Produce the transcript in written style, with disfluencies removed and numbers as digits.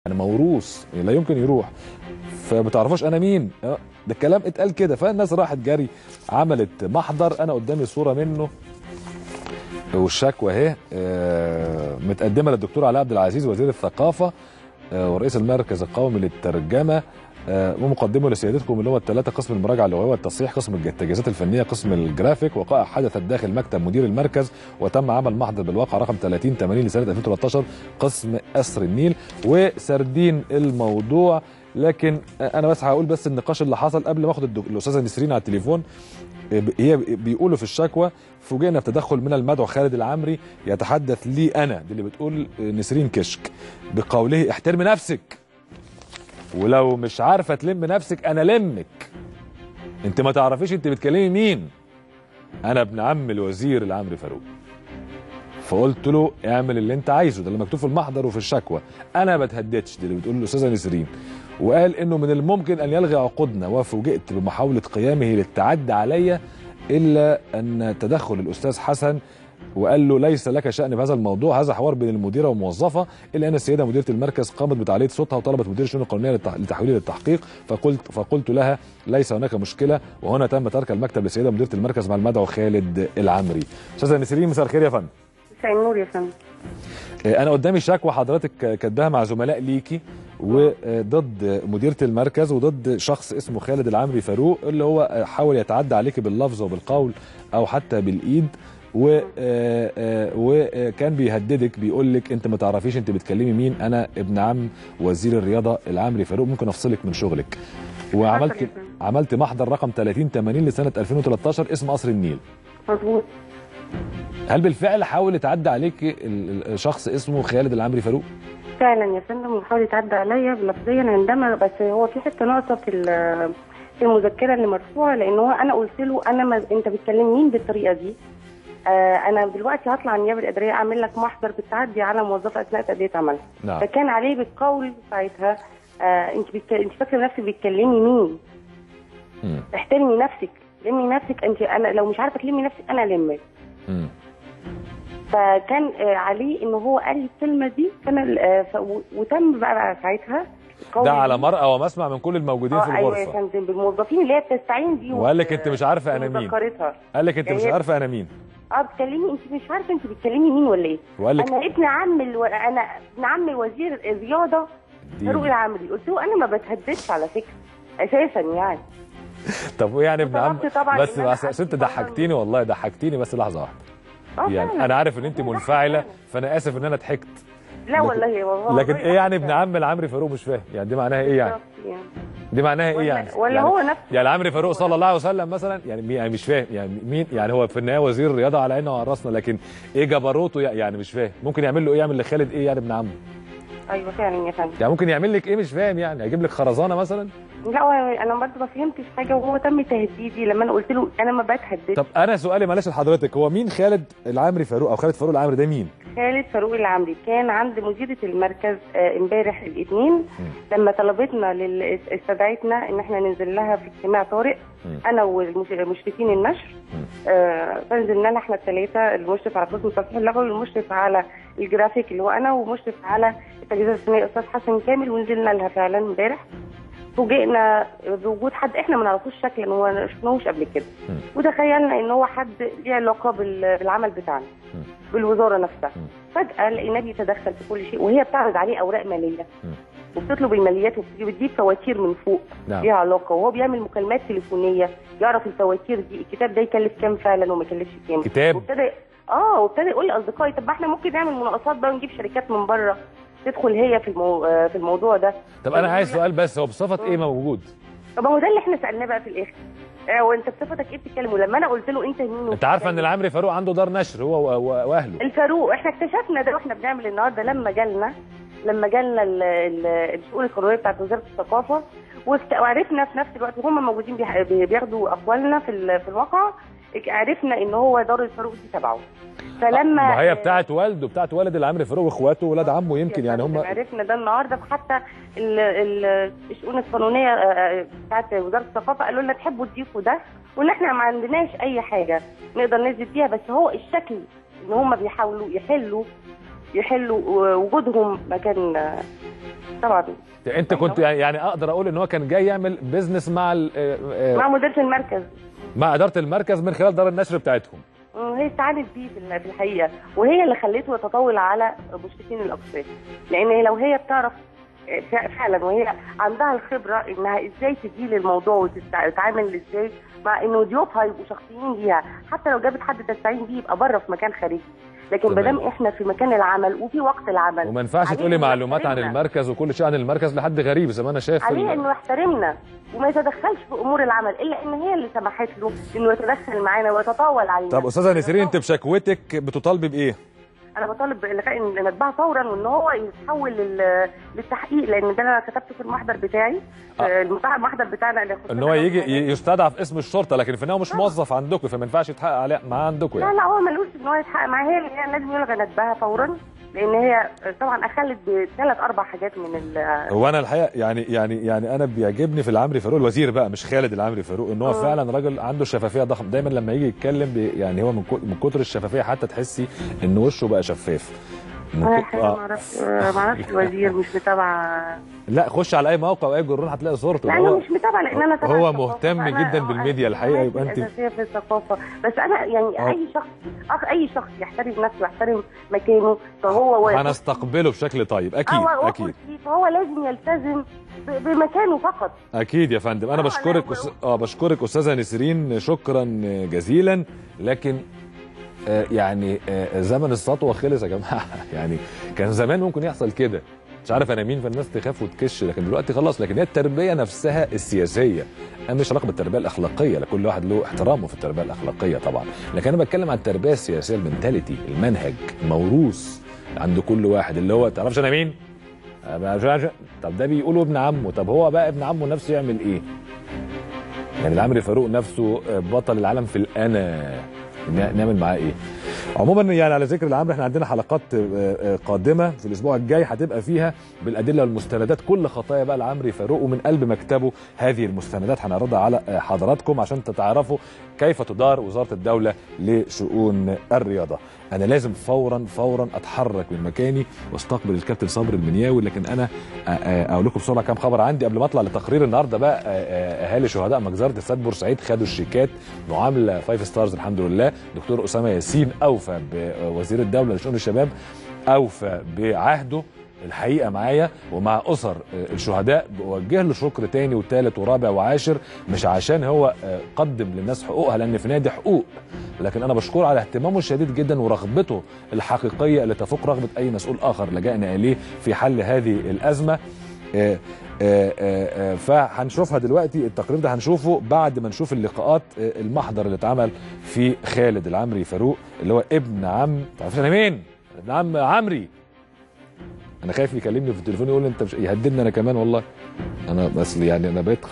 يعني موروث لا يمكن يروح، فما تعرفوش انا مين. ده الكلام اتقال كده، فالناس راحت جري عملت محضر. انا قدامي صوره منه والشكوى اهي، متقدمة للدكتور علاء عبد العزيز وزير الثقافة ورئيس المركز القومي للترجمة، ومقدمة لسيادتكم اللي هو الثلاثة: قسم المراجعة اللغوية والتصحيح، قسم التجهيزات الفنية، قسم الجرافيك. وقائع حدثت داخل مكتب مدير المركز، وتم عمل محضر بالواقع رقم 3080 لسنه 2013 قسم قصر النيل. وسردين الموضوع، لكن انا بس هقول بس النقاش اللي حصل قبل ما اخد الاستاذة نسرين على التليفون. هي بيقولوا في الشكوى: فوجئنا بتدخل من المدعو خالد العمري يتحدث لي انا، دي اللي بتقول نسرين كشك، بقوله: احترمي نفسك، ولو مش عارفه تلم نفسك انا لمك، انت ما تعرفيش انت بتكلمي مين، انا ابن عم الوزير العمري فاروق. فقلت له اعمل اللي انت عايزه، ده اللي مكتوب في المحضر وفي الشكوى، انا ما بتهددش، دي اللي بتقول الاستاذة نسرين. وقال انه من الممكن ان يلغي عقودنا، وفوجئت بمحاولة قيامه للتعدي عليا، الا ان تدخل الاستاذ حسن وقال له: ليس لك شأن بهذا الموضوع، هذا حوار بين المديرة وموظفه. الا ان السيدة مديره المركز قامت بتعليه صوتها وطلبت مدير الشؤون القانونية لتحويله للتحقيق، فقلت لها ليس هناك مشكلة. وهنا تم ترك المكتب للسيدة مديره المركز مع المدعو خالد العمري. استاذه نسرين مساء الخير يا فندم. مساء النور يا فندم. انا قدامي شكوى حضرتك كاتباها مع زملاء ليكي وضد مديره المركز وضد شخص اسمه خالد العمري فاروق، اللي هو حاول يتعدى عليك باللفظ وبالقول او حتى بالايد، وكان بيهددك، بيقول لك انت ما تعرفيش انت بتكلمي مين، انا ابن عم وزير الرياضة العمري فاروق، ممكن افصلك من شغلك. وعملت عملت محضر رقم 3080 لسنه 2013 اسم قصر النيل. مظبوط. هل بالفعل حاول يتعدى عليك شخص اسمه خالد العمري فاروق؟ فعلا يا فندم، وحاول يتعدى عليا لفظيا عندما، بس هو في حتة ناقصه في المذكرة اللي مرفوعة، لان هو انا قلت له انا ما انت بتكلم مين بالطريقة دي؟ انا دلوقتي هطلع النيابة الادارية اعمل لك محضر بالتعدي على موظفة اثناء تادية عملها. نعم. فكان عليه بالقول ساعتها: انت فاكره نفسك بتكلمي مين؟ احترمي نفسك، لمي نفسك انت، انا لو مش عارفه تلمي نفسك انا المك. فكان عليه ان هو قال لي الكلمة دي، فانا وتم بقى ساعتها ده على مرأى ومسمع من كل الموجودين في الغرفة. ايوه يا فندم، بالموظفين اللي هي بتستعين بيهم. وقال لك انت مش عارفه انا مين. قال لك انت مش عارفه انا مين. بتكلمي انت مش عارفه انت بتكلمي مين ولا ايه؟ وقال لك انا ابن عم انا ابن عم الوزير الرياضة فاروق العمري. قلت له انا ما بتهددش على فكرة اساسا يعني. طب وايه يعني ابن عم؟ بس انت ضحكتيني والله، ضحكتيني. بس لحظة واحدة يعني، انا عارف ان انت منفعله، فانا اسف ان انا ضحكت. لا والله والله. لكن ايه يعني ابن عم العمري فاروق؟ مش فاهم يعني دي معناها ايه يعني؟ دي معناها ايه يعني؟ ولا يعني هو نفسه يعني العمري فاروق صلى الله عليه وسلم مثلا، يعني مش فاهم يعني مين يعني، هو في النهاية وزير الرياضة على عيننا وعلى راسنا، لكن ايه جبروته يعني؟ مش فاهم ممكن يعمل له ايه، يعمل لخالد ايه يعني ابن عمه؟ ايوه فعلا يا فندم. يعني ممكن يعمل لك ايه؟ مش فاهم يعني، هيجيب لك خرزانه مثلا؟ لا انا برضه ما فهمتش حاجة، وهو تم تهديدي لما انا قلت له انا ما بتهددش. طب انا سؤالي معلش لحضرتك، هو مين خالد العمري فاروق او خالد فاروق العمري ده مين؟ خالد فاروق العمري كان عند مديره المركز امبارح الاثنين، لما طلبتنا استدعتنا ان احنا ننزل لها في اجتماع طارئ، انا ومشرفين النشر. فنزلنا لها احنا الثلاثة، المشرف على قسم التصحيح اللغوي والمشرف على الجرافيك اللي هو انا، ومشرف على التجهيزات الفنية استاذ حسن كامل، ونزلنا لها فعلا امبارح. فوجئنا بوجود حد احنا ما نعرفوش شكلا وما شفناهوش قبل كده، وتخيلنا ان هو حد ليه علاقة بالعمل بتاعنا بالوزارة نفسها. فجاة لقيناه بيتدخل في كل شيء، وهي بتعرض عليه اوراق ماليه وبتطلب الماليات وبتجيب فواتير من فوق ليها علاقة، وهو بيعمل مكالمات تليفونيه يعرف الفواتير دي، الكتاب ده يكلف كام فعلا وما يكلفش كام. كتاب وابتدى يقول لاصدقائي طب ما احنا ممكن نعمل مناقصات بقى ونجيب شركات من بره تدخل هي في الموضوع ده. طب انا عايز سؤال بس، هو بصفة ايه موجود؟ طب هو ده اللي احنا سالناه بقى في الاخر، وانت بصفتك ايه بتتكلم؟ ولما انا قلت له انت مين؟ انت عارفه ان العمري فاروق عنده دار نشر هو واهله الفاروق. احنا اكتشفنا ده واحنا بنعمل النهارده لما جالنا الشؤون القانونية بتاعت وزارة الثقافة، وعرفنا في نفس الوقت وهم موجودين بياخدوا اقوالنا في الواقع، عرفنا ان هو دار الفاروق دي تبعه. فلما ما هي بتاعت والده، بتاعت والد العمري فاروق واخواته واولاد عمه يمكن يعني هم. عرفنا ده النهارده، حتى الشؤون القانونية بتاعت وزارة الثقافة قالوا لنا تحبوا تضيفوا ده، وان احنا ما عندناش اي حاجة نقدر نثبت بيها، بس هو الشكل ان هم بيحاولوا يحلوا وجودهم مكان طبعا. انت كنت يعني اقدر اقول ان هو كان جاي يعمل business مع مع مديره المركز، مع ادارة المركز من خلال دار النشر بتاعتهم. هي استعانت بيه في الحقيقة، وهي اللي خلته يتطاول على مشرفين الاقسام، لان لو هي بتعرف فعلا وهي عندها الخبرة انها ازاي تدير الموضوع وتتعامل ازاي مع انه ضيوفها يبقوا شخصيين ليها، حتى لو جابت حد تستعين بيه يبقى بره في مكان خارجي، لكن ما دام احنا في مكان العمل وفي وقت العمل وما ينفعش تقولي معلومات عن المركز وكل شيء عن المركز لحد غريب زي ما انا شايف. عليه انه يحترمنا وما يتدخلش في امور العمل، الا ان هي اللي سمحت له انه يتدخل معانا ويتطاول علينا. طب استاذه نسرين، انت بشكوتك بتطالبي بايه؟ انا بطالب بالغاء ندبها فورا، وان هو يتحول للتحقيق، لان ده انا كتبته في المحضر بتاعي. المحضر بتاعنا اللي ان هو يجي يستدعى في اسم الشرطة، لكن في النهاية مش موظف عندكم، فما ينفعش يتحقق عليه معاه عندكم يعني. لا لا، هو ملوش ان هو يتحقق معاه، هي لازم يلغى ندبها فورا، لان هي طبعا اخلت بثلاث اربع حاجات من هو انا الحقيقة يعني انا بيعجبني في العمري فاروق الوزير بقى، مش خالد العمري فاروق، ان هو فعلا راجل عنده شفافية ضخمة. دايما لما يجي يتكلم يعني هو من كتر الشفافية حتى تحسي ان وشه بقى شفاف. انا ما اعرفش الوزير، مش متابعه. لا خش على اي موقع واي جرون هتلاقي صورته. لا انا مش متابعه، لان انا تابعه هو مهتم جدا بالميديا الحقيقة. يبقى انت اساسية في الثقافة، بس انا يعني اي شخص يحترم نفسه ويحترم مكانه فهو هنستقبله بشكل طيب. اكيد اكيد، فهو لازم يلتزم بمكانه فقط. اكيد يا فندم. انا بشكرك بشكرك استاذه نسرين، شكرا جزيلا. لكن يعني زمن السطوه خلص يا جماعة. يعني كان زمان ممكن يحصل كده، مش عارف انا مين، فالناس تخاف وتكش، لكن دلوقتي خلاص. لكن هي التربية نفسها السياسية، انا مش علاقة بالتربية الاخلاقية، لكل واحد له احترامه في التربية الاخلاقية طبعا، لكن انا بتكلم عن التربية السياسية، ال mentality، المنهج موروث عند كل واحد، اللي هو تعرفش انا مين؟ طب ده بيقولوا ابن عمه، طب هو بقى ابن عمه نفسه يعمل ايه؟ يعني العمري فاروق نفسه بطل العالم في الانا، نعمل معاه ايه؟ عموما يعني على ذكر العمري، احنا عندنا حلقات قادمة في الاسبوع الجاي هتبقى فيها بالادلة والمستندات كل خطايا بقى العمري فاروق، ومن قلب مكتبه هذه المستندات هنعرضها على حضراتكم عشان تتعرفوا كيف تدار وزارة الدولة لشؤون الرياضة. انا لازم فورا فورا اتحرك من مكاني واستقبل الكابتن صبري المنياوي، لكن انا اقول لكم بسرعة كام خبر عندي قبل ما اطلع لتقرير النهارده. بقى اهالي شهداء مجزرة استاد بورسعيد خدوا الشيكات معاملة 5 stars الحمد لله. دكتور اسامة ياسين اوفى بوزير الدولة لشؤون الشباب، اوفى بعهده الحقيقة معايا ومع اسر الشهداء. بوجه له شكر تاني وتالت ورابع وعاشر، مش عشان هو قدم للناس حقوقها، لان في نادي حقوق، لكن انا بشكره على اهتمامه الشديد جدا ورغبته الحقيقية اللي تفوق رغبة اي مسؤول اخر لجأنا اليه في حل هذه الازمة. فهنشوفها دلوقتي، التقرير ده هنشوفه بعد ما نشوف اللقاءات، المحضر اللي اتعمل في خالد العمري فاروق اللي هو ابن عم، تعرفش انا مين؟ ابن عم عمري. انا خايف يكلمني في التليفون يقول لي انت مش، يهددني انا كمان والله. انا بس يعني انا بقيت